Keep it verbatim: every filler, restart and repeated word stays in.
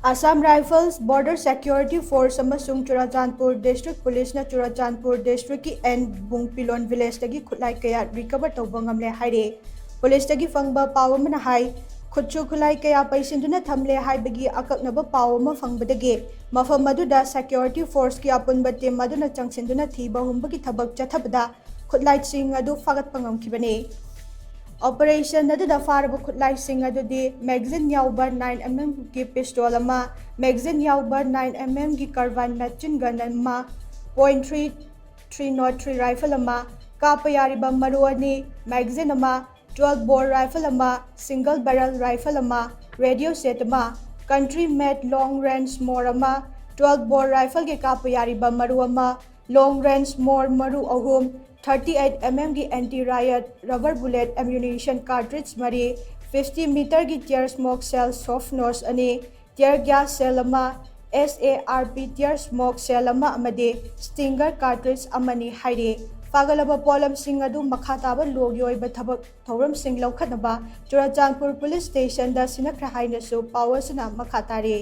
Assam Rifles, Border Security Force ꯑꯃꯁꯨꯡ Churachandpur District Policeꯅ Churachandpur Districtꯀꯤ and ꯕꯨꯡꯄꯤꯂꯣꯟ Villageꯇꯒꯤ ꯈꯨꯠꯂꯥꯏ ꯀꯌꯥ recover ꯇꯧꯕ ꯉꯝꯂꯦ ꯍꯥꯏꯔꯦ꯫ Policeꯇꯒꯤ ꯐꯪꯕ ꯄꯥꯎ ꯑꯃꯅ ꯍꯥꯏ, ꯈꯨꯠꯁꯨ ꯈꯨꯠꯂꯥꯏ ꯀꯌꯥ ꯄꯩꯁꯤꯟꯗꯨꯅ ꯊꯝꯂꯦ ꯍꯥꯏꯕꯒꯤ ꯑꯀꯛꯅꯕ ꯄꯥꯎ ꯑꯃ ꯐꯪꯕꯗꯒꯤ ꯃꯐꯝ ꯑꯗꯨꯗ Security Forceꯀꯤ ꯑꯄꯨꯟꯕ team ꯑꯗꯨꯅ ꯆꯪꯁꯤꯟꯗꯨꯅ ꯊꯤꯕ ꯍꯨꯝꯕꯒꯤ ꯊꯕꯛ ꯆꯠꯊꯕꯗ ꯈꯨꯠꯂꯥꯏꯁꯤꯡ ꯑꯗꯨ ꯐꯥꯒꯠꯄ ꯉꯝꯈꯤꯕꯅꯤ꯫ Operation ꯑꯗꯨꯗ ꯐꯥꯔꯕ ꯈꯨꯠꯂꯥꯏꯁꯤꯡ ꯑꯗꯨꯗꯤ magazine ꯌꯥꯎꯕ nine mmꯒꯤ pistol ꯑꯃ, magazine ꯌꯥꯎꯕ nine mmꯒꯤ carbine machine gun ꯑꯃ, point three three nought three rifle ꯑꯃ, ꯀꯥꯞꯄ ꯌꯥꯔꯤꯕ ꯃꯔꯨ ꯑꯅꯤ, magazine ꯑꯃ, twelve bore rifle ꯑꯃ, single barrel rifle ꯑꯃ, radio set ꯑꯃ, country made long range more ꯑꯃ, twelve bore rifleꯒꯤ ꯀꯥꯞꯄ ꯌꯥꯔꯤꯕ ꯃꯔꯨ ꯑꯃ, long range more ꯃꯔꯨ ꯑꯍꯨꯝ, thirty eight mmꯒꯤ anti riot rubber bullet ammunition cartridge ꯃꯔꯤ, fifty meterꯒꯤ tear smoke shell soft nose ꯑꯅꯤ, tear gas shell ꯑꯃ, SARP tear smoke shell ꯑꯃ ꯑꯃꯗꯤ Stinger cartridge ꯑꯃꯅꯤ ꯍꯥꯏꯔꯤ꯫ ꯐꯥꯒꯠꯂꯕ ꯄꯣꯠꯂꯝꯁꯤꯡ ꯑꯗꯨ ꯃꯈꯥ ꯇꯥꯕ ꯂꯣꯒꯤ ꯑꯣꯏꯕ ꯊꯕꯛ ꯊꯧꯔꯝꯁꯤꯡ ꯂꯧꯈꯠꯅꯕ ꯆꯨꯔꯥꯆꯥꯟꯄꯨꯔ Police Stationꯗ ꯁꯤꯟꯅꯈ꯭ꯔꯦ ꯍꯥꯏꯅꯁꯨ ꯄꯥꯎ ꯑꯁꯤꯅ ꯃꯈꯥ ꯇꯥꯔꯤ꯫